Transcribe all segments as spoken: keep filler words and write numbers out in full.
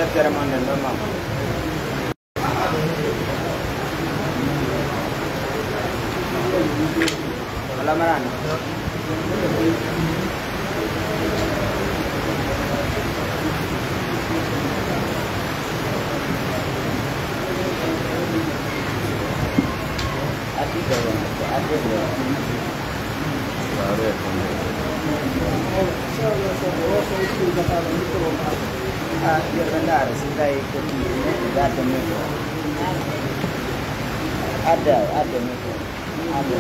Deftere mon nden ɗon, maam. Wala marano. Addi ɗo, addi ɗo. Ah, yo ɓe ndaara, si tawi ko ɗum, ndaarta micro. Adda, adda micro. Adda.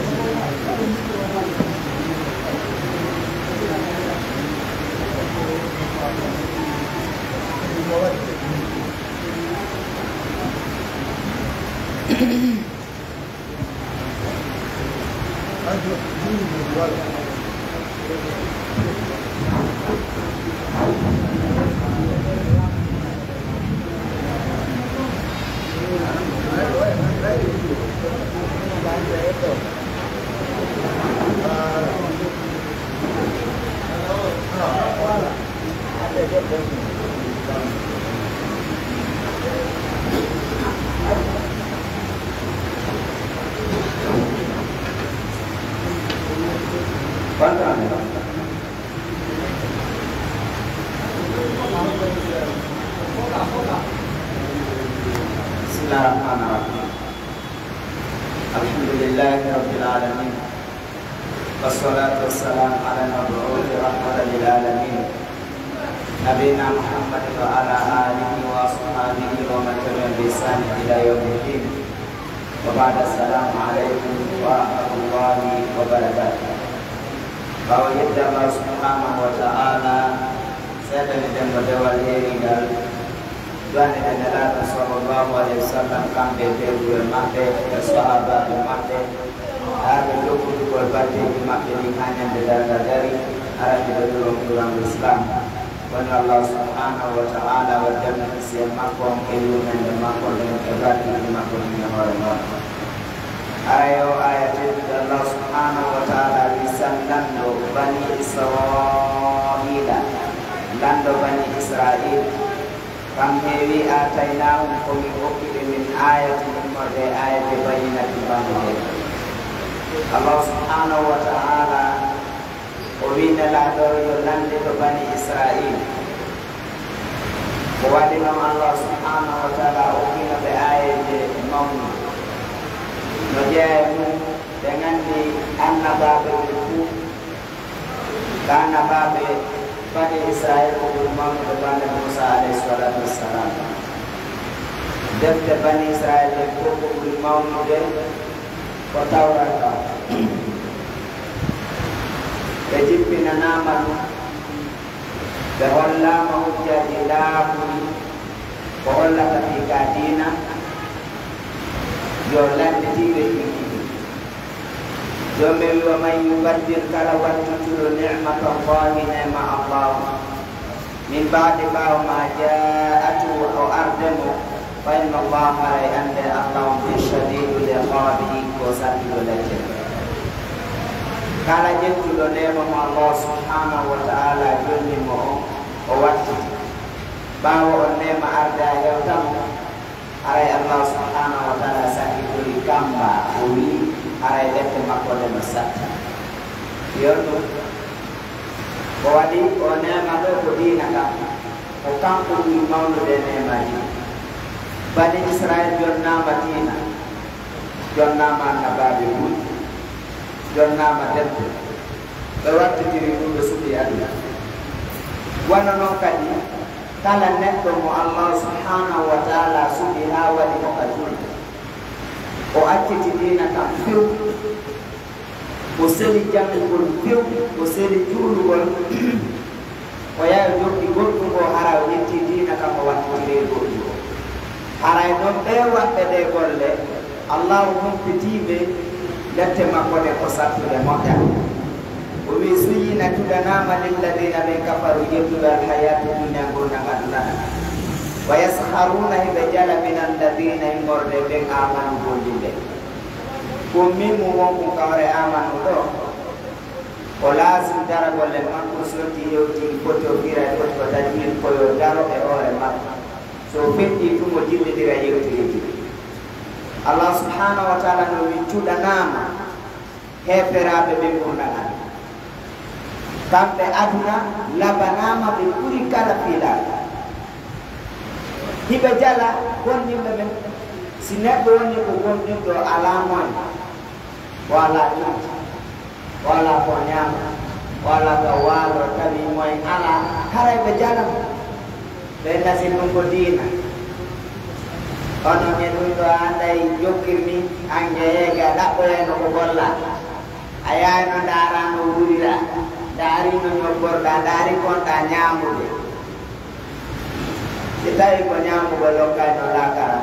بسم الله الرحمن الرحيم. الحمد لله رب العالمين. والصلاة والسلام على المبعوث رحمة للعالمين، نبينا محمد وعلى آله وأصحابه ومن تبعهم بإحسان إلى يوم الدين. وبعد، السلام عليكم ورحمة الله وبركاته. Ɓaawo yettude Allah subhanahu wa ta'ala, seedaniiɗen mo dewal heeriingal, du'aniiɗen Nelaaɗo sallallahu alayhi wa sallam, kamɓe e ɓeynguure maɓɓe e sahaabaaɓe maɓɓe, haa ɓe jokkitugol batteeji maɓɓe ɗin haa ñande darngal dari, arani ɓe ɗuron ɗurangu Islam. Woni Allah subhanahu wa ta'ala waddana kisiyee makko on e yurmeende makko nden e barkiiji makko ɗin e hoore mon. Aray, o aaya tedduɗo, Allah subhanahu wa ta'ala wi, "Sal lanɗo Bani Israila, lanɗo Bani Israil, kam heewi, aataynahum, ko min okki ɓe, min ayatin, immorde e aayeeje, bayyinatin, banguɗe." Allah subhanahu wa ta'ala o wi Nelaaɗo yo lanɗito Bani Israil. Ko waɗi non Allah subhanahu wa ta'ala okkiino ɓe aayeeje mawnuɗe. No jeyaa e mum, ɓe nganndi annabaaɓe ɓe fuu, ka annabaaɓe Bani Israil ko ɓuri mawnude bannde Muusa alayhi salatu wassalam. Defte Bani Israil ɗen fof ko ɓuri mawnude ko Tawrata. Ɓe jippinanaama ɗum, ɓe hollaama hujjaaji laaɓuɗi ko hollata fii ka diina yo lannditiiɓe fii ɗum. Joomi wi, "Wa man yubaddil," kala wattutuɗo, "ni'matallahi," neema Allah, "min ba'di," ɓaawo ma, "ja'athu," o arde mo, "fa inna Allah," haray annde Allah on, "shadidul iqabi," ko sattuɗo laccel. Kala ƴettuɗo neema mo Allah subhanahu wa ta'ala jonni mo on, o wattiti. Ɓaawo on neema arde a hewta mo, haray Allah subhanahu wa ta'ala sakkitorii kamba, o wi'i, haray lepte makko ɗen no satti. Yo ɗum, ko waɗi o neema ɗo ko diina kan, ko kanko ɓuri mawnude e neemaaji. Bani Israil jonnaama diina, jonnaama annabaaɓe buy, jonnaama defte. Ɓe wattitiri ɗum ɓe suɓii aduna. Wano non kadi, kala neɗɗo mo Allah subhanahu wa ta'ala suɓi haa waɗi mo ka julɗo, o acciti diina kan few, o seli janngugol few, o seli juulugol, o yahi o jokki goɗɗum, o hara o ƴetti diina kan o wattitiri goɗɗum o. Haray non ɓee waɗɓe ɗee golle, Allahu humpitii ɓe, lepte makko ɗen ko sattuɗe moƴƴa. O wi'i, "Zuyyina," tudanama, "lilladina," ɓen kafaru, ƴettuɓe alhayatu dunya, ngurndan aduna ɗan. "Wa yaskharuna," hiɓe jala, "minalladina," immorde ɓen, "amanu," gollii ɓen. Ko min mo won kun kawre amanu ɗo, o laasin daragol e makko, so yonti hewti foti o fira e foti ko taƴi ko yo daro e hoore makko. So feƴƴii tun o jillindira yewtereeji ɗin. Allah subhanahu wa taala no wi'i cuɗanaama heeferaaɓe ɓen ngurndan aduna. Kamɓe aduna labanaama ɓe ɓuri kala fiilaade. Hiɓe jala bonɗinɓe ɓen. Si neɗɗo woni ko bonɗinɗo alaa moyen, o alaa ƴuuti, o alaa ko ñaama, o alaa ka waalo, tawi moyen alaa, haray ɓe jalan. Ɓe nasi ɗum ko diina. Kono ñe ɗum ɗo annday jokkir ni, an jeyee ga ɗaɓɓoyayno ko golla. A yaayno ndaara no wuurira, ndaari no ñobborɗa, ndaari konɗa ñaamude. Si tawi ko ñaamugol lokkayno laakara,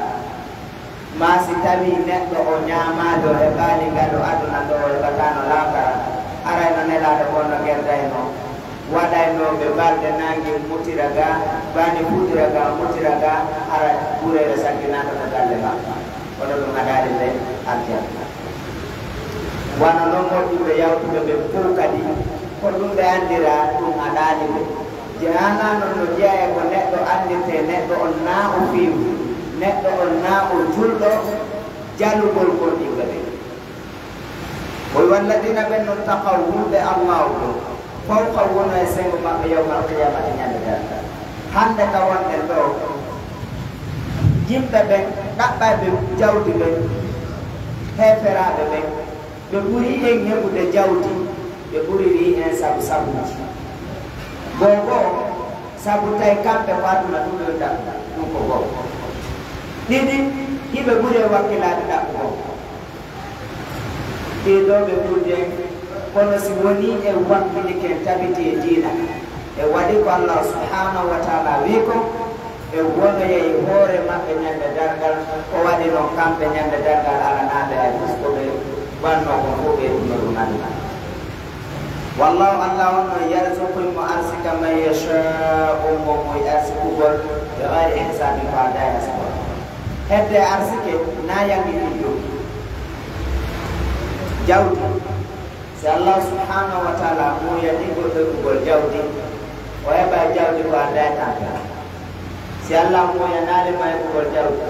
maa si tawii neɗɗo o ñaamaali o heɓaali ngalu aduna ɗo o heɓataano laakara, haray no Nelaaɗo kon no gerdayno, waɗaynooɓe balɗe naange mutira ga, baane fuɗira ga, mutira ga, hara ɓureere sagginaaka ka galle makko. Kono ɗum adaali ɓe aljanna. Wano non moƴƴuɓe yawtuɓe ɓen fow kadi, ko ɗum ɓe anndira ɗum adaali ɓe. Jeyaanaa non no jeyaa e ko neɗɗo anndirtee neɗɗo on naa o feewuɗo, neɗɗo on naa o julɗo, jalugol bonɗinɓe ɓen. O wi: "Walladiina ɓen non taqaw, wulɓe Allaahu ɓen, fawqahum, wona e senngo maɓɓe, yawmal qiyaamati, ñande darngal." Hannde ka wonɗen ɗoo, yimɓe ɓen ɗaɓɓayɓe jawdi ɓen, heeferaaɓe ɓen, ɓe ɓuri en heɓude jawdi, ɓe ɓuriri en sabu sabuuji. Goo goo, sabu tawi kamɓe ko aduna ɗum yo ɗaɓɓu, ɗum ko goo. Ɗiɗi, hiɓe ɓuri e wakkilaade ɗaɓɓugol. Ɗii ɗoo ɓe ɓurdi en, kono si wonii en wakkilike en tabiti e diina, e waɗi ko Allah subhanahu wa taala wii ko, e wonoyay hoore maɓɓe ñande darngal, ko waɗi non kamɓe ñande darngal alanaaɓe hay fus ko ɓe wannoo kon fof ɓe ɗum no ɗum aduna. Wallahu, Allah on no yarzuqu mo arsika man yasha'u mo moy arsikugol ɓe ɓayri ihsabi ko aldaa e arsugol. Hedde arsike na yangi ɗum ɗum. Jawdi. Si Allah subhanahu wa taala muuyani goɗɗo heɓugol jawdi, o heɓa jawdi ko aldaa e tampere. Si Allah muuyanaali ma heɓugol jawdi,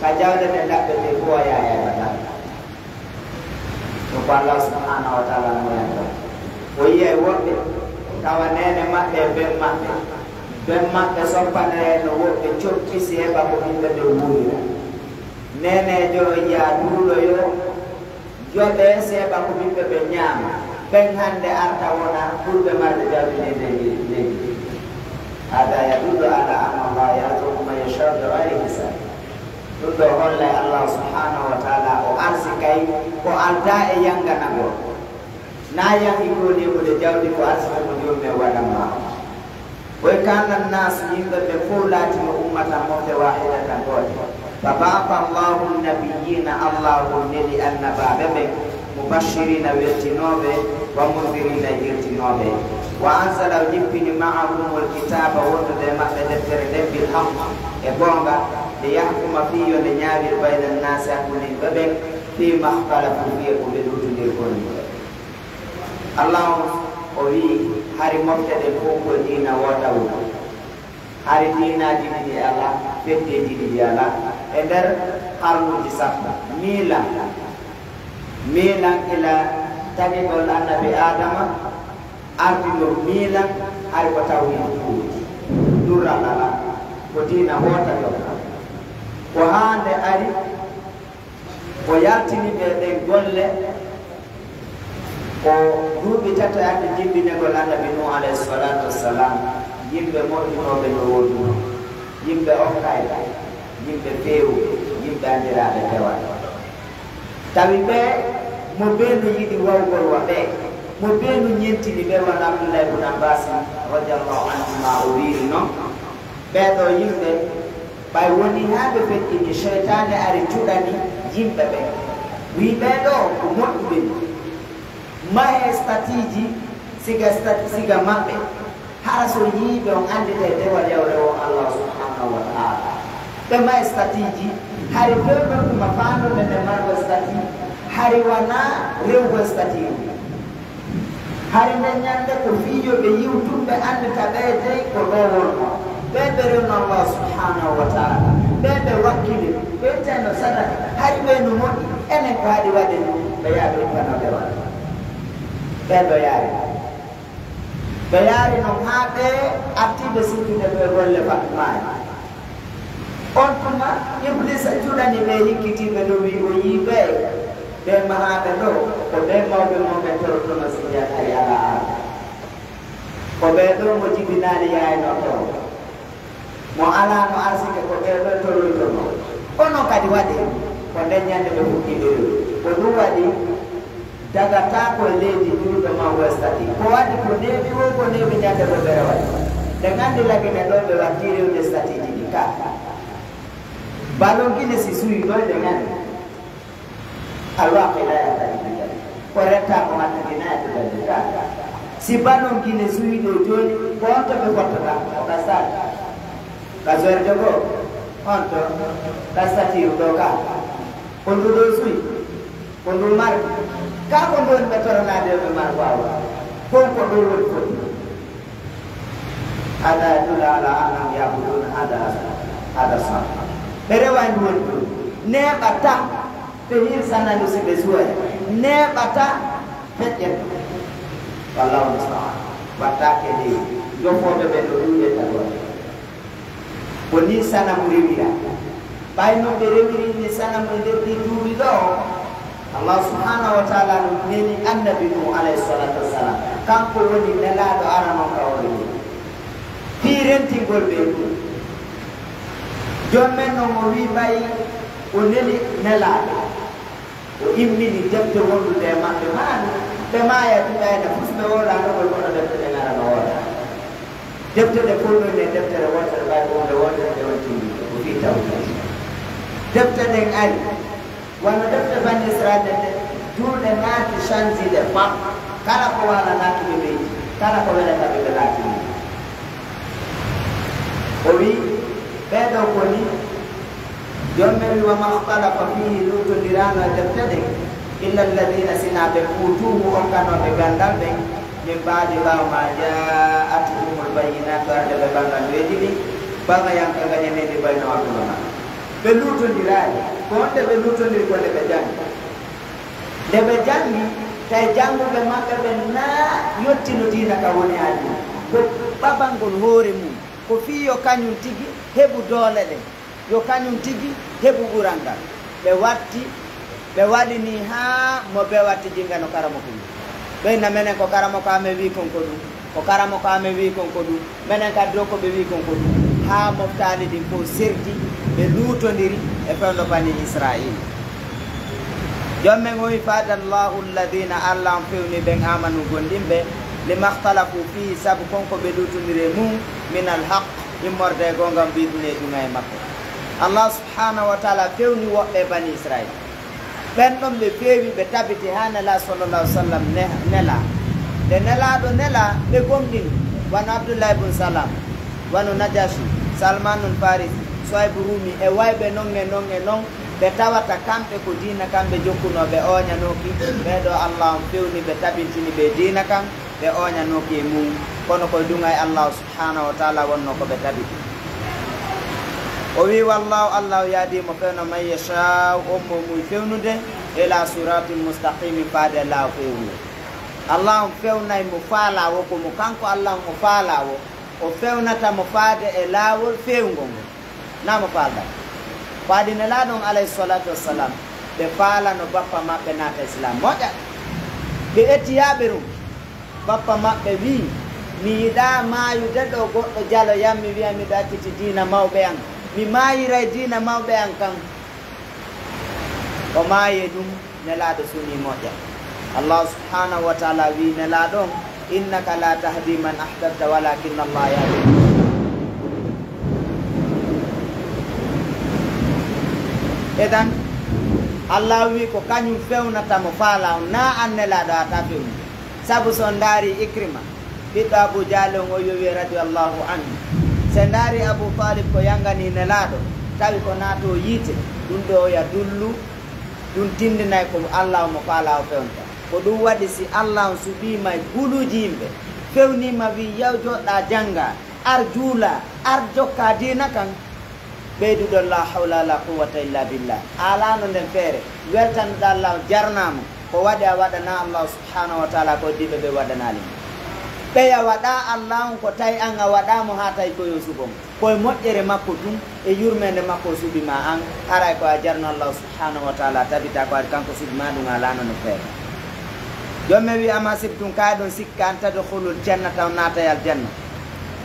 ka jawɗe ɗe ɗaɓɓete fof a yaaya e bata. Ɗum ko Allah subhanahu wa taala muuyani ɗum. O yiyay woɓɓe, tawa neene maɓɓe e ben maɓɓe. Ben maɓɓe soppanee no woɓɓe coppi si heɓa ko ɓiɓɓe ɓe wuurira. Neeneejo yaa duuloyo, yoɓee seeɓa ko ɓiɓɓe ɓe ñaama. Ɓen hannde arta wona ɓurɓe marde jawdi ndi leydi. Hada yadullu ala anna Allah yarzuqu man yashau bi gayri hisab. Ɗum ɗo hollay Allah subhanahu wa taala o arsikay ko aldaa e yanganagol. Na yahi ko neɓude jawdi ko arsike mo joomum en waɗan ma. Wa kana nnasu, yimɓe ɓe fof laatino ummatan mofte wahidatan goote. Fa ba'atha Allahu nnabiyyina, Allahu neli annabaaɓe ɓen, mubashirina weltinooɓe, wa mundhirina yirtinooɓe. Wa anzala, o jippini, ma'ahumul kitaaba wondude e maɓɓe deftere nden, bil haqq e goonga, li yahkuma fii yo nde ñaawir bayna nnaasi hakkunde yimɓe ɓen, fii ma ikhtalafu fii e ko ɓe luutondiri kon. Allah on o wi'i, hari mofte ɗen fof ko diina woota woni. Hari diinaaji ɗiɗi alaa, feddeeji ɗiɗi alaa e nder qarnuuji sappo. Miilan, miilan ila tagigol annabi Aadama, ardi ɗo miilan, hari ko tawhiid ɗuuɗi. Durral alaa, ko diina woota ɗo. Ko haa nde ari, ko yaltini ɓe ɗen golle, ko duuɓi tato e addi jimbinegol Annabi Nuh alayhi salatu wassalam, yimɓe moƴƴinooɓe no woodunoo, yimɓe okkayɓe, yimɓe feewuɓe, yimɓe anndiraaɓe dewal. Tawi ɓe, mo bee no yiɗi wawgol wa ɓe, mo bee no ñentini ɓe, wano Abdullahi ibn Abbas radiyallahu anhuma o wiiri non, ɓee ɗoo yimɓe, ɓay wonii haa ɓe feƴƴini, seytaane ari cuɗani yimɓe ɓen, wi'i ɓee ɗoo ko moƴƴuɓe ni. Mahee statiiji siga, sta-, siga maɓɓe, hara so yiiɓe on annditay dewal yawre on Allah subhanahu wa ta'ala. Ɓe mahe statiiji, hari fewndo tuma faandude nde margol stati, hari wanaa rewgol stati. Hari nden ñannde ko fii yo ɓe yiw tun, ɓe anndita ɓee dey ko ɗoo wonnoo. Ɓee ɓe rewno Allah Subhanahu wa taala. Ɓe ɓe wakkili, ɓe teno sadaka, hari ɓe no moƴƴi, enen ko haɗi waɗe ɗum, ɓe yaha ɓe ittano ɓe waɗa. Ɓe ɗo yaari. Ɓe yaari noon haa ɓe arti ɓe suddude ɓe golle maɓɓe maayi. On tuma, Iblisa cuɗani ɓe hikkitiiɓe ɗo, wi o yii ɓe, ɓe mahaaɓe ɗo, ko ɓe mawɓe mon ɓe torotono si jan ari alaa arde. Ko ɓee ɗoo mo jibinaali yaayno ɗoo, mo alaano arsike, ko ɓee ɗoo toloytonoo. Kono kadi waɗi ko nden ñannde ɓe fuɗɗiɓe rewi. Ko ɗum waɗi dagataako e leydi juulɗo ma o stati. Ko waɗi ko neeɓi woo, ko neeɓi ñannde ɗo ɓe rewata. Nde nganndi lagine ɗoo ɓe wattii rewde statiiji ɗi ka. Balon Gine si suyi ɗoo ɓe nganndi. Alwaqi la yahtaji bi dalil. Ko retta ko hatta bi na yahtaji bi dalil. Si banon Gine suwi ɗo jooni, ko on to ɓe fottata? Ko ka stade. Ka zerde goo, on to, ka statiru ɗo ka. Ko ndu ɗo suwi, ko ndu marki. Ka ko ndu woni ɓe toranaade yo ɓe marko awa. Kon ko ɗo woni foti. Hada yadullu ala annahum ya'buduna hada, hada sanaman. Ɓe rewa ndu woni ɗum. Neeɓata ɓe hirsana ndu si ɓe suway. Neeɓata feƴƴen. Wallahu musta'an. Wattaake nde jofooɓe ɓe no ɗum yettagol. Ko nii sanamu rewira. Ɓay no ɓe rewiri ni sanamu e nder ɗii duuɓi ɗoo, Allah subhanahu wa taala no neli annabi Nuhu alayhi salatu wassalam. Kanko woni nelaaɗo arano ka o rewi. Fii rentingol ɓe ɗum. Joom men non o wii ɓay o neli nelaaɗo. O immini defte wondude e maɓɓe, maanu ɓe maaya duñayna fus ɓe woolanogol kono defte ɗen arano woola. Defte ɗe fof non e deftere wootere ɓay wonde wootere nde on tindi ko fii tawhid. Defte ɗen ari wano defte bani Israel ɗen ɗe juulɗe naati change ɗe fap. Kala ko waalanaaki ɓe ɓe yiɗi, kala ko welata ɓe ɓe laatini. O wi ɓee ɗoo ko ni. Joom men wi, wa ma ikhtalafa fihi, luutondiraano e defte ɗen, illa alladina, sinaa ɓe, utuhu, okkanooɓe ganndal ɓen, min baadi, ɓaawo ma, jaatuhumul bayyinatu, arde ɓe banngal weeɗi ɗi, bagayan ka gañaneeɗi bayno hakkunde maɓɓe. Ɓe luutondiraali, ko honde ɓe luutondiri? Ko nde ɓe janngi. Nde ɓe janngi, tawi jannguɓe maɓɓe ɓen naa yottino diina ka woni haa diina. Ko ɓaɓangol hoore mum, ko fii yo kañum tigi heɓu doole ɗen. Yo kañum tigi heɓu ɓural ngal. Ɓe watti, ɓe waɗi nii haa mo bewa tigi ngano karamoko mum. Ɓeyna menen ko karamoko amen wii kon ko ɗum, ko karamoko amen wii kon ko ɗum, menen kadi ɗo ko ɓe wii kon ko ɗum. Haa moftaali ɗin fof serti, ɓe luutondiri e fewndo bani Israa'iila. Joom men o wi, fahada Allahu alladina, Allah on fewni ɓen, amanu, gomɗinɓe, lima ikhtalafu fihi, sabu kon ko ɓe luutondiri e mum, min alhaq, immorde e goonga on, bi idnihi, e duŋayee makko. Allah subhanahu wa taala fewni woɓɓe e bani Israil. Ɓen ɗon ɓe feewi, ɓe tabiti haa Nelaaɗo sallallahu alaihi wasallam ne-, nelaa. Nde Nelaaɗo nelaa, ɓe gomɗini, wano Abdullahi bun Salam, wano Najashi, Salmanul Farisi, Suhaybu Rumi, e wayɓe non e non e non, ɓe tawata kamɓe ko diina kan ɓe jokkunoo, ɓe ooñanooki, ɓee ɗoo Allah on fewni, ɓe tabintini ɓe diina kan, ɓe ooñanooki e mum, kono ko e duŋayee Allah subhanahu wa taala wonnoo ko ɓe tabiti. O wi, wallahu, Allah yahdi, mo fewna, man yashaa, on mo muy fewnude, ila siratin mustaqimin, faade e laawol feewungol. Allah on fewnay mo faalaa woo, ko mo kanko Allah on o faalaa woo, o fewnata mo faade e laawol feewungol ngol. Naa mo faaldaa. Ko adii Nelaaɗo on, alayhi salatu wassalam, ɓe faalano bappa maɓɓe naata Islam. Moƴƴa. Ɓe etti yaaɓe ɗum. Bappa maɓɓe wii, mi yiɗaa maayude ɗo goɗɗo jalo yam, mi wi'a miɗo acciti diina mawɓe an. Mi maayiray diina mawɓe an kan. O maayi e ɗum, Nelaaɗo suunii moƴƴa. Allah subhanahu wa taala wii Nelaaɗo on, innaka la tahdi man ahbabta walakinna Allah yahdi. Eɗan, Allah wii ko kañum fewnata mo faalaa on, naa an Nelaaɗo a ta fewnu. Sabu so on ndaari Ikrima, ɓiɗɗo Abu Jahli on, o yowi radiyallahu anhu. So en ndaari Abu Talib ko yangani Nelaaɗo, tawi ko naatoo yiite, ɗum ɗo oya dullu, ɗum tindinay ko Allah omo faalaa o fewnta. Ko ɗum waɗi si Allah on suɓiima e guluuji yimɓe, fewniima wii yaw jooɗɗaa janngaa, ar juula, ar jokka diina kan. Ɓeyduɗo la hawla wala quwwata illa billah. A alaano nden feere, weltanoɗaa Allah, jarnaama. Ko waɗi a waɗanaa Allah subhanahu wa taala ko heddiiɓe ɓe waɗanaali mo. Ɓeya waɗaa Allah on ko tawi an a waɗaa mo haa tawi ko yo suɓo mo. Ko e moƴƴere makko tun e yurmeende makko o suɓi ma an, haray ko a jarno Allah subhanahu wa taala tabita ko ari kanko suɓi ma ɗum a alaano no feere. Joom men wi, "Am hasibtum, ka eɗon sikka an tadkhulul jannata, on naatay aljanna?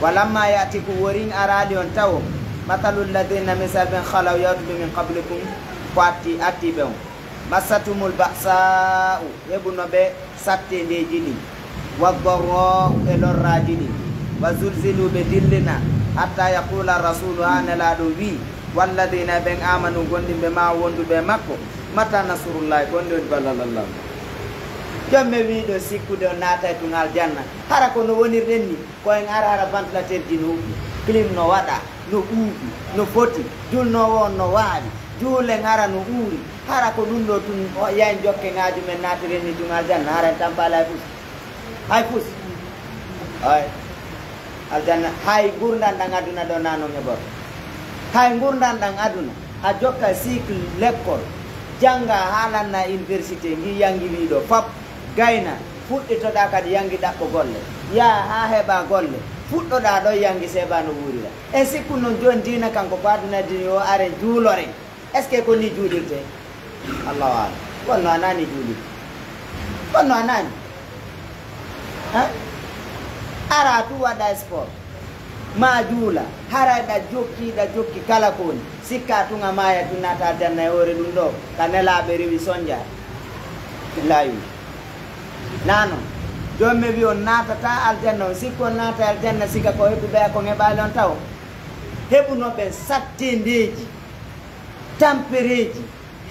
Wa lamma ya'tikum, worin araali on tawo, mathalul ladhina, misal ɓen, khalaw, yawtuɓe, min qablikum, ko atti, attiiɓe on. Massathumul ba'sa'u, heɓuno ɓe satteendeeji ɗin, wa dharra'u, e lorraaji ɗin, wa zulzilu, ɓe dillina, hatta yaqula rasulu, haa Nelaaɗo wi, walladhina, ɓen, amanu, gondimɓe ma, wonduɓe e makko, mata nasrullahi, ko honde woni ballal Allah?" Joom men wi ɗo sikkude on naatay tun aljanna, hara ko no wonirɗen ni? Ko en ara hara ventilateur ji no huɓɓi, clim no waɗa, no ɓuuɓi, no foti, julnoowo on no waawi, juulen hara no uuri, hara ko ɗum ɗo tun o yayn jokke ngaaju men naatiren ni tun aljanna, hara en tampaali hay fus. Hay fus. Ay. Aljanna, hay ngurndan ɗan aduna ɗo na non e bor. Hay ngurndan ɗan aduna, a jokka cycle lekkol, jannga haa lanna université, ngi yangi wi ɗo fop, gayna, fuɗɗitoɗaa kadi yangi ɗaɓɓo golle, yaa haa heɓa golle, fuɗɗoɗaa ɗo yangi seeɓa no wuurira. En sikku non jooni diina kanko ko aduna dini o are juuloren. Est-ce que ko ni juulirte? Allahu alam. Wonno a nani juulirte. Wonno a nani. Ha? Ara tu waɗa sport. Ma juula. Hara ɗa jokki, ɗa jokki kala ko woni. Sikka tun a maaya tun naata aljanna e hoore ɗum ɗo. Ka nelaaɓe rewi sonja. Layu. Nano. Joom men wi on naatata aljanna, on sikku on naata aljanna, siga ko heɓuɓe ko ngeɓaali on taw. Heɓuno ɓen sattendeeji, tampereeji,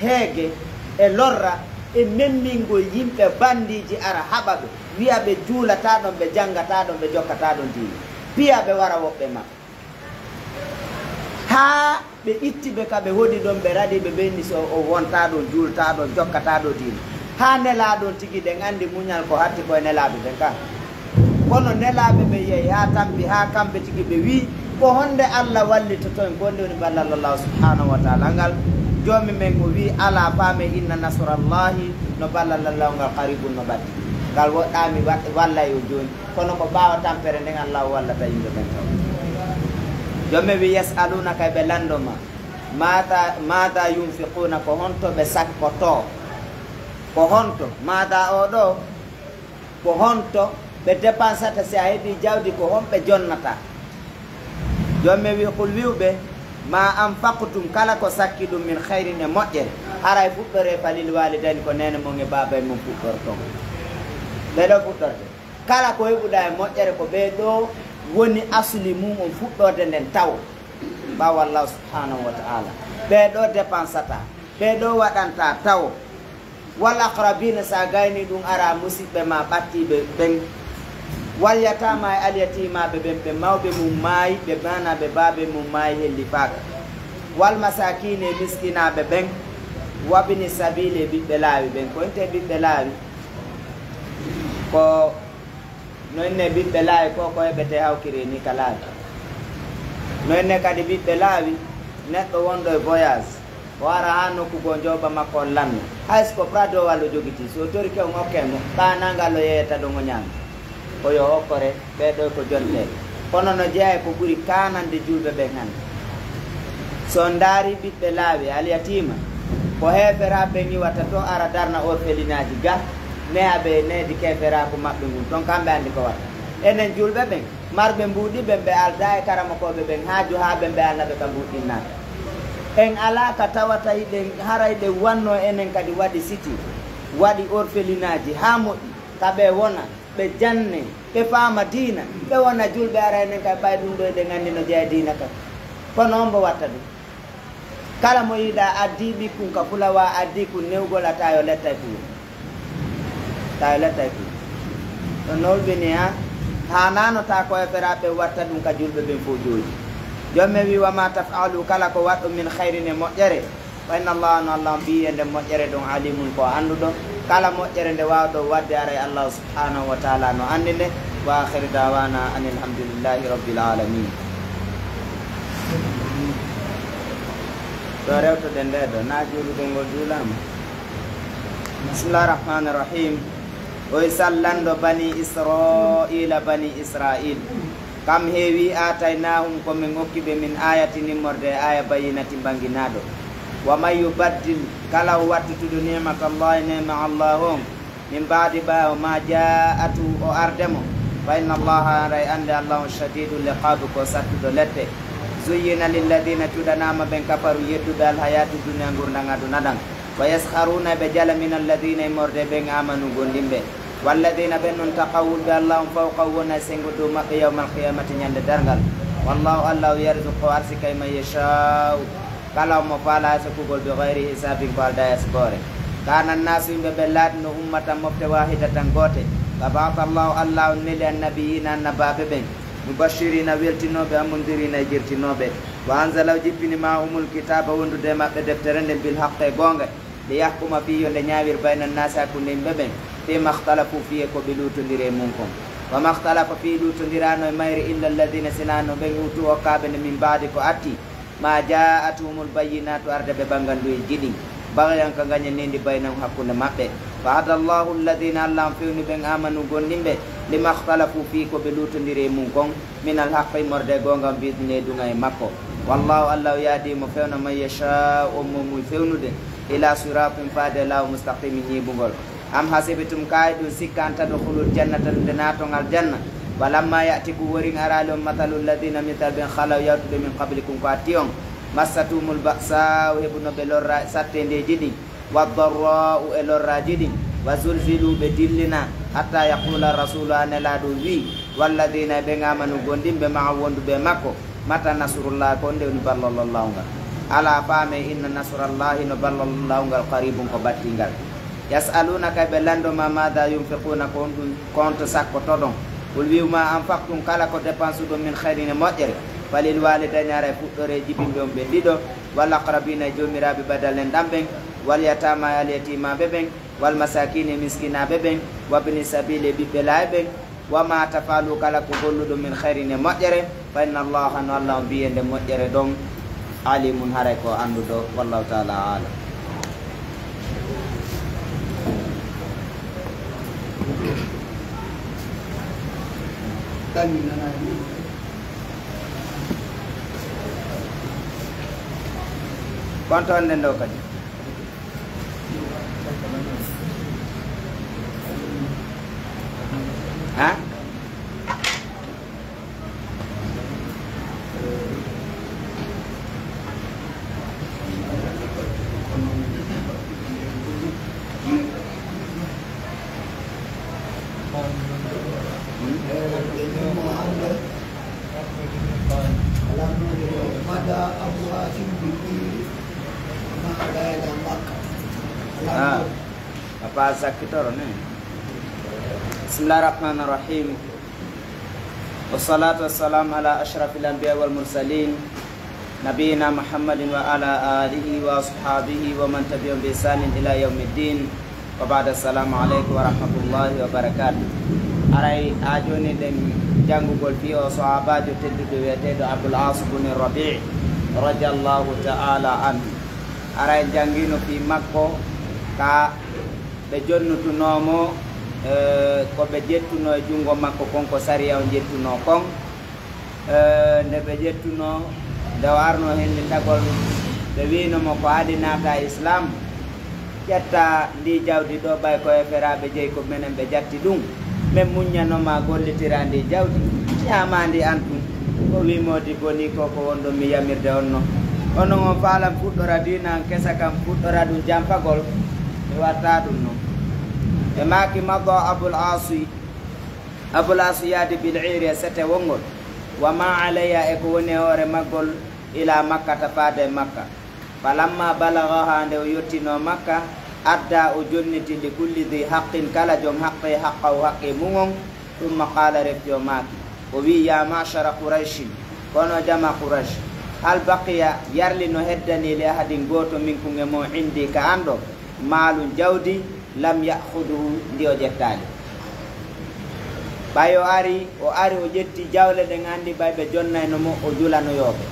heege, e lorra, e memmingol yimɓe bandiiji ara haɓa ɓe, wi'a ɓe juulataa ɗon, ɓe janngataa ɗon, ɓe jokkataa ɗon diina. Piya ɓe wara woɓɓe maɓɓe. Haa ɓe itti ɓe ka ɓe hoɗi ɗon, ɓe raɗi ɓe, ɓe inni so o wontaa ɗon, juultaa ɗon, jokkataa ɗo diina. Haa nelaa ɗon tigi, ɗen anndi muñal ko hatti koye nelaaɓe ɓen ka. Kono nelaaɓe ɓe yehi haa tampi, haa kamɓe tigi ɓe wi'i, ko honde Allah wallitoto en? Ko honde woni ballal Allah subhanahu wa taala ngal? Joomi men o wi'i, alaa, faame, inna nasrallahi, no ballal Allah ngal qaribun, no ɓatti. Ngal woɗɗaami wa-, wallay o jooni. Kono ko ɓaawo tampere nden Allah wallata yimɓe ɓen taw. Joomi wi, yas'alunaka, ɓe lanndo ma, mata, mata yunfiquna, ko honto ɓe sakkoto? Ko honto? Mata o ɗo, ko honto ɓe dépensata si a heɓi jawdi, ko honɓe jonnata? Joomi wi, qul, wi'u ɓe, ma anfaqtum, kala ko sakki ɗum, min khayrin, e moƴƴere, haray fuɗɗore falil walidayni, ko neene mon e baabay mon fuɗɗorton. Ɓe ɗo fuɗɗorde. Kala ko heɓuɗa e moƴƴere, ko ɓee ɗoo woni asli mum on fuɗɗorde nden tawo. Ɓaawo Allah subhanahu wa ta'ala. Ɓee ɗoo dépensata. Ɓee ɗoo waɗanta tawo. Wal aqrabina, sa gayni ɗum ara musiɓɓe ma ɓattiɓe ɓen. Wal yatama, e alyatimaaɓe ɓen, ɓe mawɓe mum maayi, ɓe maana ɓe baabe mum maayi hellifaaka. Wal masakina, e miskinaaɓe ɓen. Wabni sabili, e ɓiɓɓe laawi ɓen. Ko inte ɓiɓɓe laawi? Ko No inne ɓiɓɓe laawi ko, ko heɓete hawkiri ni ka laawi. No inne kadi ɓiɓɓe laawi, neɗɗo wonɗo e voyage, o ara haa nokku goo, njooɓa makko on lanno. Hay so ko Prado walla o jogitii, so o torike on okke mo, ɓaanangal o yeeyata ɗon o ñaama. Ko yo okkore, ɓee ɗoo ko jonteeɓe. Kono no jeyaa e ko ɓuri kaanande juulɓe ɓen hannde. So on ndaari ɓiɓɓe laawi, al yatiima, ko heeferaaɓe ɓen iwata to, ara darna orfelinaaji ga, neha ɓe e nehdi keeferaaku maɓɓe ngun. Ton kamɓe anndi ko watta. Enen juulɓe ɓen, marɓe mbuuɗi ɓen, ɓe aldaa e karamokooɓe ɓen haaju haa ɓen ɓe alna ɓe ka mbuuɗi ɗin naata. En alaa ka tawata hiɗen, haray ɗen wannoo enen kadi waɗi siti, waɗi orfelinaaji haa moƴƴi, ka ɓe wona, ɓe janne, ɓe faama diina, ɓe wona juulɓe, ara enen kay ɓay ɗum ɗo eɗen anndi no jeya diina kan. Kono on mbo watta ɗum? Kala mo yiɗa addi ɓikkun ka fulawa, addi kun newgol a tayo lettay kun. Tayo lettay kun. Ɗon no hulɓini ha, haanano ta ko e feraɓe watta ɗum ka juulɓe ɓen fof jooɗi. Joom men wi, wa ma taf'alu, kala ko waɗɗo min khayrin e moƴƴere, fa inna Allah, no Allah on ɓiyi e nden moƴƴere ɗon, alimun ko annduɗo. Kala moƴƴere nde waawɗo waɗde, aray Allah subhanahu wa taala no anndi nde. Wa akhiru da'wana anil hamdulillahi rabbil alamin. Ɗo rewtoɗen nde ɗo, na juulugol ngol juulaama. Bismillahir rahmanir rahim. O sallanɗo bani Israila, bani Israil. Kam heewi aataynahum ko min okki ɓe min ayatin immorde e aya bayyinati mbanginaaɗo. Wa man yubaddil, kala o wattutuɗo ni'matallahi neema Allah on, min baadi ɓaawo ma ja'atu o arde mo, fa inna Allaha, haray annde Allah on shadidul iqabi ko sattuɗo lette. Zuyyina lilladina cuɗanaama ɓen kafaru yedduɓe alhayatu dunya ngurndan aduna ɗan. Wa yaskharuna ɓe jala min alladina immorde ɓen amanu gondimɓe. Walladina ɓen non taqaw wulɓe Allah on fawqa wona e sengo dow maɓɓe yawmal qiyamati ñande darngal. Wallahu Allah o yarzuqu o arsikay man yasha'u. Kala omo faala arsukugol bi gayri hisabin ko alda e sigoore. Kana annasu yimɓe ɓe laatino ummatan mofte wahidatan goote. Fa ba'atha Allahu Allah on neli annabiyina annabaaɓe ɓen. Mubashirina weltinooɓe, wa mundirina e jirtinooɓe. Wa anzala o jippini ma'ahumul kitaba wondude e maɓɓe deftere nden bil haqqe goonga. Li yahkuma fii yo nde ñaawir bayna annaasi hakkunde yimɓe ɓen. Fii makhtalafu fii e ko ɓe luutondiri e mun kon. Wa makhtalafa fii luutondiraano e mayre illa alladina sinano ɓen utu okkaaɓe nde min baadi ko atti. Ma ja'atuhumul bayyinatu arde ɓe ɓangandu e jiɗi. Baghyan ka ngaña nendi baynahum hakkunde maɓɓe. Fa hada Allahu alladina Allah on fewni ɓen amanu gondimɓe. Lima ikhtalafu fii ko ɓe luutondiri e mun kon. Minal haqqi immorde goonga on bi idnihi duŋa e makko. Wallahu Allah o yahdi mo fewna man yasha on mo muy fewnude. Ila siratin faade laawo mustaqimin ñiiɓungol. Am hasibtum kaa hiɗon sikka an tadkhulul jannata nde naaton aljanna. Wa lamma ya'tikum worin araali on mathalu alladina misal ɓen khalaw yawtuɓe min qablikum ko atti on. Massathumul ba'sa'u heɓuno ɓe lorra satteendeeji ɗin. Wa darra'u e lorraaji ɗin. Wa zulzilu ɓe dillina. Hatta yaqula rasulu a nelaaɗo wii. Walladina e ɓen amanu gondimɓe ma'a wonduɓe e makko. Mata nasrullahi ko nde woni ballal Allahu ngal. Ala faame inna nasrallahi no ballal Allahu ngal qaribun ko battingal. Yas'alunaka ɓe lanndo ma mada yunfiquna ko honɗum konto sakkotoɗon. Qul wi'u ma anfaqtum kala ko dépense uɗon min khayrin e moƴƴere. Falil walidayni haray fuɗɗoree jibinɓe on ɓen ɗiɗo. Wal aqrabina e joomiraaɓe ɓadal en ɗan ɓen. Wal yatama e alyatimaaɓe ɓen. Wal masakini e miskinaaɓe ɓen. Wabni sabili e ɓiɓɓe laa'i ɓen. Wa ma tafalu kala ko golluɗon min khayrin e moƴƴere. Fa inna Allaha no Allah on biyende moƴƴere ɗon. Alimun haray ko annduɗo. Wallahu taala alam. Konto on nden ɗo kadi. Ha? Ah, apa sakitoro ne? Bismillahirrahmanirrahim. Wassalatu wassalamu ala ashrafil anbiya wal mursalin. Nabiyina Muhammadin wa ala alihi wa ashabihi wa man tabi'ahum bi ihsanin ila yaumiddin. Wa ba'da, assalamu aleykum wa rahmatullahi wa barakatuh. Aray, haa jooni ɗen janngugol fii oo sahaabaajo tedduɗo wi'eteeɗo Abul Aas buni Rabi' radiyallahu ta'ala anhu. Aray, janngiino fii makko ka ɓe jonnutunoo mo, eh, ko ɓe ƴettunoo e junngo makko kon, ko sariya on ƴettunoo kon. Eh, nde ɓe ƴettunoo, nde o arnoo hennditagol, ɓe wiino mo ko adii naata Islam, ƴetta ndii jawdi ɗoo, ɓay ko heeferaaɓe jeyi, ko menen ɓe ƴatti ɗum. Men muññanoo ma gollitiraa ndii jawdi, ñaamaa ndi an tun. O wii, moodi bonii ko, ko wonɗon mi yamirde on non. Onon on faalan fuɗɗora diina an kesa kan, fuɗɗora ɗum janfagol, mi watta ɗum non. Ɓe maaki, mada Abul Aasi, Abul Aasi yaadi bil iiri e sete wonngol, wa ma alayha e ko woni e hoore maggol, ila Makkata faade e Makka. Falamma balagaha nde o yottinoo Makka, adda o jonniti li kulli dhi haqqin kala jom haqqe haqqahu haqqe mum on, thumma qala refti o maaki, o wi'i, ya ma'shara Qurayshin, kono jama Quraysh, hal baqiya yarli no heddanii li ahadin gooto minkum e mon indi ka an ɗo, maalun jawdi, lam ya'khudhu ndi o ƴettaali. Ɓay o ari, o ari, o ƴetti jawle ɗen, anndi ɓay ɓe jonnayno mo, o julanoyoo ɓe.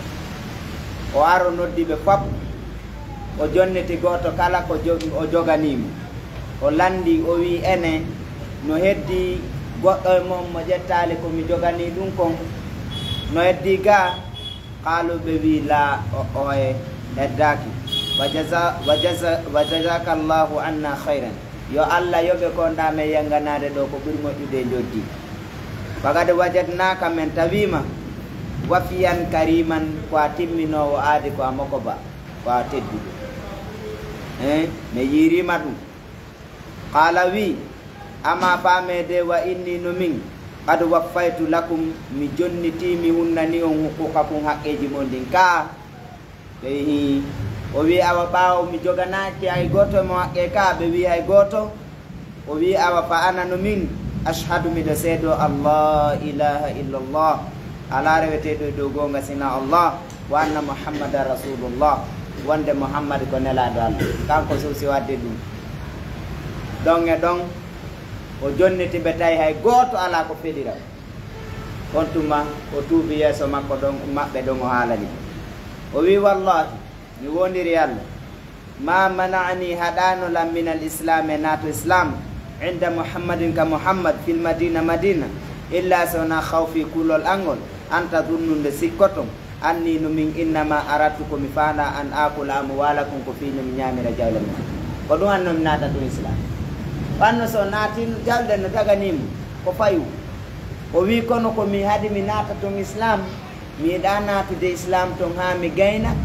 O ari, o noddi ɓe fop, o jonniti gooto kala ko jo-, o joganii mo. O lanndii, o wi'i, ene no heddii goɗɗo e mon mo ƴettaali ko mi joganii ɗum kon? No heddii gaa? Qaaluu, ɓe wi'i, laa, o, oye heddaaki. Wa jaza-, wa jaza-, wa jazaakallahu anna khayran. Yo Alla yoɓe ko ndaa men yanganaade ɗoo ko ɓuri moƴƴude e njoɓdi. Faqad wajadnaaka, men tawii ma, wafiyan kariman, ko a timminoowo aadi, ko a mokoba, ko a tedduɗo. Hein, mi yiiriima ɗum. Qaala, wi'i, amma faamee de, wa inni, no min, qad waffaytu lakum, mi jonnitii, mi hunnanii on, huquuqakum, haqqeeji mon ɗin. Kaa, ɓe, hii. O wi'i, awa, ɓaawo mi joganaaki hay gooto e mon haqqee kaa? Ɓe wi'i, hay gooto. O wi'i, awa, fa ana, no min, ashhadu, miɗo seedoo, an laa ilaaha illallah, alaa reweteeɗo e dow goonga sinaa Allah, wa anna Muhammadan rasulullah, wonde Muhammad ko nelaaɗo Allah. Kanko so si waɗde ɗum. Ɗon e ɗon, o jonniti ɓe, tawi hay gooto alaa ko felira. On tuma, o tuubi yeeso makko ɗon, maɓɓe ɗon, o haalani ɓe. O wi'i, wallahi, mi woondiri Allah, ma mana'ani, haɗaano lan, minal islaami, e naato islam, inda Muhammadin, ka Muhammad, fil Madina, Madina, illa so wonaa khawfi, kulol an ngol, an tadunnu, nde sikkoton, anni, no min, innama aradtu, ko mi faandaa, an akula amwalakum, ko fii no mi ñaamira jawle mon. Ko ɗum anno mi naata tun islam. Wanno so naati jawle no daganii mo, ko fayu. O wi'i, kono ko mi haɗi mi naata tun islam, mi yiɗaa naatude islam ton haa mi gayna.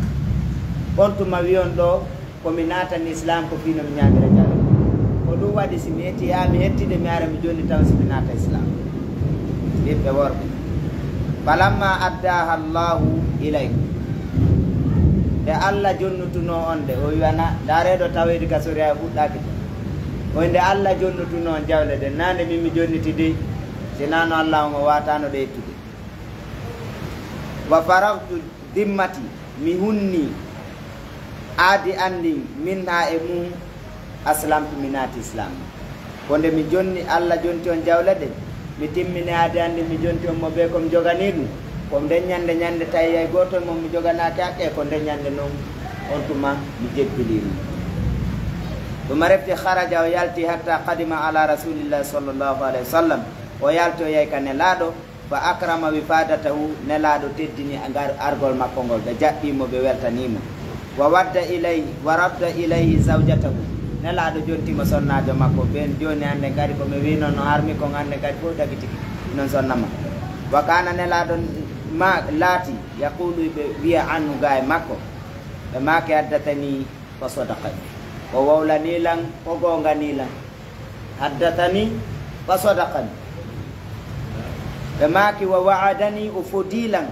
On tuma wi'on ɗoo, ko mi naatani islam ko fii no mi ñaamira jawle. Ko ɗum waɗi si mi hettii haa mi hettii de, mi ara mi jonni taw si mi naata islam. Ɓiɓɓe worɓe. Falamma addaha Allahu ilaykum. Nde Alla jonnutunoo on de, o wi'ana, ndaaree ɗoo taweede ka soriya fuɗɗaaki. O wi'i nde Alla jonnutunoo on jawle ɗen, naa nde min mi jonniti de, si naa no Alla on o waataano ɗe ittude. Wa faragtu dimmati, mi hunnii aadi an ndin, minha, e mum, aslamtu, mi naati islam. Ko nde mi jonni, Alla jonti on jawle ɗen, mi timmini aadi an ndin, mi jonti on mo bee ko mi joganii ɗum. Ko nden ñande, ñande tawi hay gooto e mon mi joganaaki haqqe, ko nden ñande non on tuma mi jebbilii ɗum. Ɗum refti kharaja, o yalti, hatta qadima ala rasulillahi sallallahu alayhi wa sallam, o yalti o yahi ka Nelaaɗo, fa akrama wifadatahu, Nelaaɗo teddini ngar-, argol makko ngol, ɓe jaɓɓii mo, ɓe weltanii mo. Wa wadda ilayhi, wa radda ilayhi zawjatahu, Nelaaɗo jonti mo sonnaajo makko. Ɓen jooni hannde kadi ko mi wi'no no harmi kon hannde kadi fof dagitike, non sonna ma. Wa kana, Nelaaɗo ma laati, yaqulu, ɓe wi'a anhu, ga e makko, ɓe maaki, haddathani fa sadaqani, o wowlanii lan, o goonganii lan. Haddathani fa sadaqani. Ɓe maaki, wa wa'adani, o fodii lan,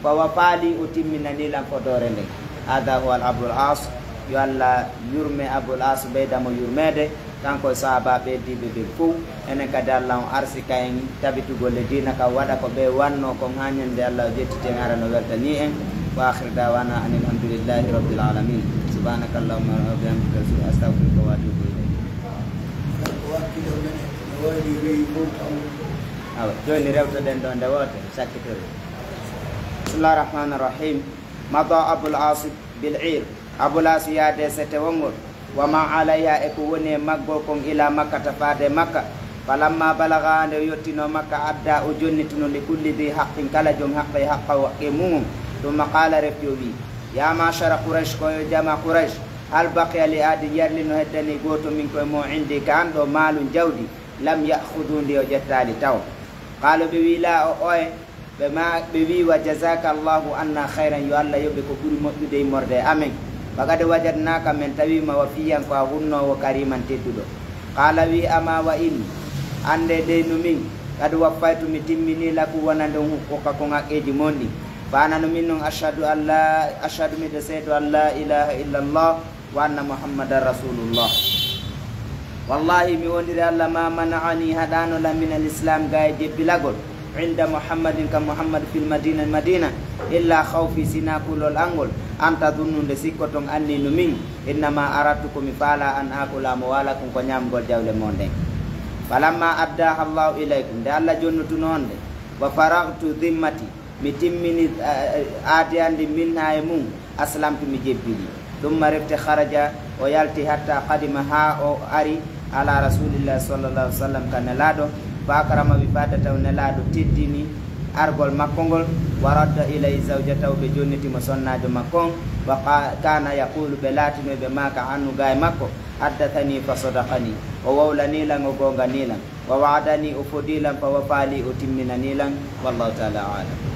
fa wafa li, o timminanii lan fodoore nden. Hada huwa al Abul As. Yo Alla yurme Abul As, ɓeyda mo yurmeede, kanko e sahaabaaɓe heddiiɓe ɓen fow. Enen kadi Alla on arsika en tabitugol e diina ka, waɗa ko ɓe wanno kon haa ñande Alla o ƴettiti en, hara no weltanii en. Wa akhiru da'wana anil hamdulillahi rabbil alamin. Subhanaka Allahumma wa bihamdika, astaghfiruka wa atubu ilayk. Awa, jooni rewtoɗen ɗo nde wootere, sakkitoren. Bismillahir Rahmanir Rahim. Mada Abul As bil ir. Abul As yaade e setewol ngol. Wa ma alayha, e ko woni e maggol kon, ila Makkata, faade Makka. Falamma balaga, nde o yottinoo Makka, adda, o jonnituno, li kulli dhi haqqin, kala jom haqqe, haqqa, haqqe mum on. Thumma qala, refti o wi'i, ya ma'shara Quraysh, ko yo jama Quraysh, hal baqiya li ahadin, yarli no heddanii gooto min koye mon, indi, ka an ɗo, maalun, jawdi, lam ya'khudhu, ndi o ƴettaali taw? Qaalu, ɓe wi'i, laa, o oye. Ɓe ma, ɓe wi'i, wa jazaka Allahu anna khayran, yo Alla yoɓe ko ɓuri moƴƴude immorde e amen. Faqad wajadnaka, men tawi ma, wafiyan, ko a hunnoowo, kariman, tedduɗo. Qaala, wi'i, ama wa inni, annde dey no min, qad waffaytu, mi timmini, lakum, wonande on, huquqa kon, haqqeeji mon ɗin. Fa ana no min non, ashhadu an la, ashhadu, miɗo seedo, an la ilaha illa Allah, wa anna Muhammadan Rasulullah. Wallahi, mi wondiri Allah, ma mana'ani, haɗaano lan, min al-Islam, ga e jebbilagol, inda Muhammadin, ka Muhammad, fil Madina, Madina, illa khawfi, sina kulol angol, an tadunnu, nde sikkoton, anni, no min, innama aradtu, ko mi faala, an akula, mo wala kun, ko ñamgol jawle mon ɗen. Falamma addaha Allahu ilaykum, nde Allah jonnutuno on nde, wa faragtu dhimmati, mi timmini, eh, eh, aadiyandi minha e mum, aslamtu, mi jebbili. Thumma refte kharaja, o yalti hatta qadima, haa o ari ala rasulillahi sallallahu alaihi wasallam, ka Nelaaɗo, fa akrama wifadatahu, Nelaaɗo teddini argol makko ngol, wa radda ilayhi zawjatahu, ɓe jonniti mo sonnaajo makko on, wa qa-, kana yaqulu, ɓe laatino ɓe maaka anhu ga e makko, haddathani fa sadaqani, o wowlani lan, o goongani lan, wa wa'adani, o fodi lan, fa wafa li, o timminani lan. Wallahu ta'ala a'lam.